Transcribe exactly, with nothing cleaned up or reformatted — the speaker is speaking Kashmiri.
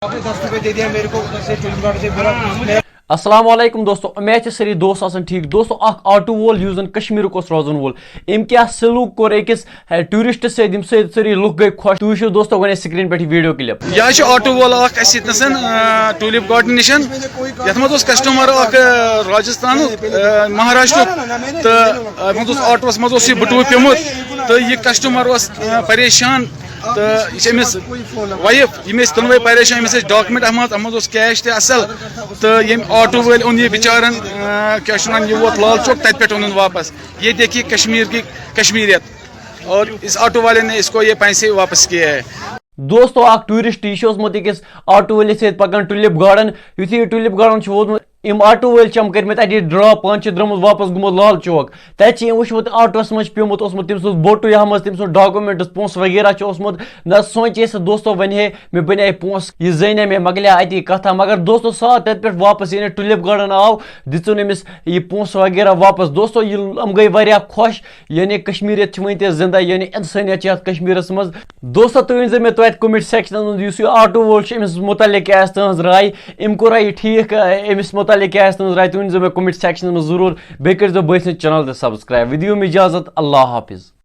आपने दस रुपए दे दिया मेरे को, उधर से टूलिप गार्डन से मेरा, मेरा السلام علیکم دوستو، امید چھِ سٲری دوست آسان ٹھیٖک۔ دوستو، اکھ آٹو وول یُس زن کشمیٖرُک اوس روزن وول، أمۍ کیٛاہ سلوٗک کوٚر أکِس، اے، ٹوٗرِسٹ سۭتۍ، ییٚمہِ سۭتۍ سٲری لُکھ گٔے خۄش۔ تُہۍ وٕچھِو دوستو وۄنۍ اَسہِ سکریٖن پٮ۪ٹھ یہِ ویٖڈیو کلپ۔ یہِ حظ چھُ آٹو وول اکھ اَسہِ ییٚتنَسَن، آ، ٹوٗلِپ گارڈن نِشَن، یَتھ منٛز اوس کسٹمر اکھ، آ، راجستھانُک، آ، مہاراشٹرُک، تہٕ، آ، یَتھ منٛز اوس آٹوَس منٛز اوس یہِ بٹوٕ پیوٚمُت، تہٕ یہِ کسٹمر اوس، آ، پریشان۔ تہٕ یہِ چھِ أمِس وایِف، یِم ٲسۍ دۄنوَے پریشان، أمِس ٲسۍ ڈاکومنٹ اَتھ منٛز، اَتھ منٛز اوس کیش تہِ اَصٕل۔ تہٕ ییٚمۍ آٹو وٲلۍ اوٚن یہِ بِچارَن، آ، کیٛاہ چھِ وَنان، یہِ ووت لال چوک، تَتہِ پٮ۪ٹھ اوٚنُن واپَس۔ یہ دیکھیے کشمیر کی کشمیریت، اور اس آٹو والے نے اس کو یہ پیسے واپس کیے ہیں۔ دوستو، اکھ ٹوٗرِسٹ، یہِ چھُ اوسمُت أکِس آٹو وٲلِس سۭتۍ پکان ٹوٗلِپ گارڈن۔ یُتھُے یہِ ٹوٗلِپ گارڈن چھُ ووتمُت، أمۍ آٹو وٲلۍ چھِ یِم کٔرمٕتۍ اَتہِ ڈراپ، پانہٕ چھِ درٛامُت واپس، گوٚمُت لال چوک۔ تَتہِ چھِ أمۍ وٕچھمُت آٹوَس منٛز چھُ پیوٚمُت اوسمُت تٔمۍ سُنٛد بوٹو یَتھ منٛز تٔمۍ سُنٛد ڈاکومنٹس، پونٛسہٕ وغیرہ چھُ اوسمُت۔ نہ سونٛچے سُہ دوستو، وۄنۍ ہے مےٚ بَنے پونٛسہٕ، یہِ زینہِ مےٚ، مۄکلے اَتی کَتھا۔ مگر دوستو، سُہ آو تَتہِ پٮ۪ٹھ واپس، یعنی ٹوٗلِپ گارڈن آو، دِژٕن أمِس یہِ پونٛسہٕ وغیرہ واپس۔ دوستو، یہِ یِم گٔے واریاہ خۄش، یعنی کشمیٖریت چھِ وٕنہِ تہِ زِندہ، یعنی اِنسٲنیت چھِ یَتھ کشمیٖرَس منٛز۔ دوستو، تُہۍ ؤنۍزیو مےٚ توتہِ comment sectionَس منٛز، یُس یہِ آٹو وول چھُ، أمِس مُتعلِق کیٛاہ آسہِ تُہٕنٛز راے؟ أمۍ کوٚرا یہِ ٹھیٖک؟ أمِس مُتعلِق کیٛاہ آسہِ تُہٕنٛز راے؟ تُہۍ ؤنۍزیو مےٚ comment sectionَس منٛز ضروٗر۔ بیٚیہِ کٔرۍزیو بٲے سٕنٛز channel تہِ subscribe۔ وۄنۍ دِیِو مےٚ اجازت، اللہ حافظ۔